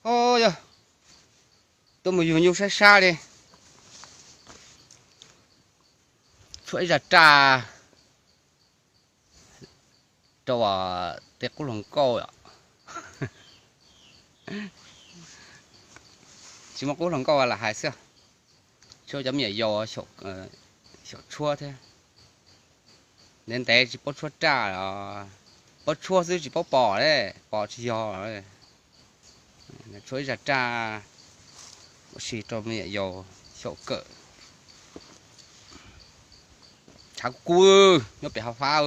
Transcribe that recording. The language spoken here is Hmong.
Yog tuaj mus yug nyuj sab sab li, tshuab ib zaj raj rau tej qub hluas nkauj. Tsis muaj qub hluas nkauj lam hais xwb, tshuab cov me nyuam yaus xyaum tshuab thiab. Ntev ntev tsis paub tshuab raj, paub tshuab xwb tsis paub pom, pom tsis yog. Tshuab ib zaj raj ua si rau me nyuam yaus xyaum kawm. Tshav kub kub nyob pem hav fab.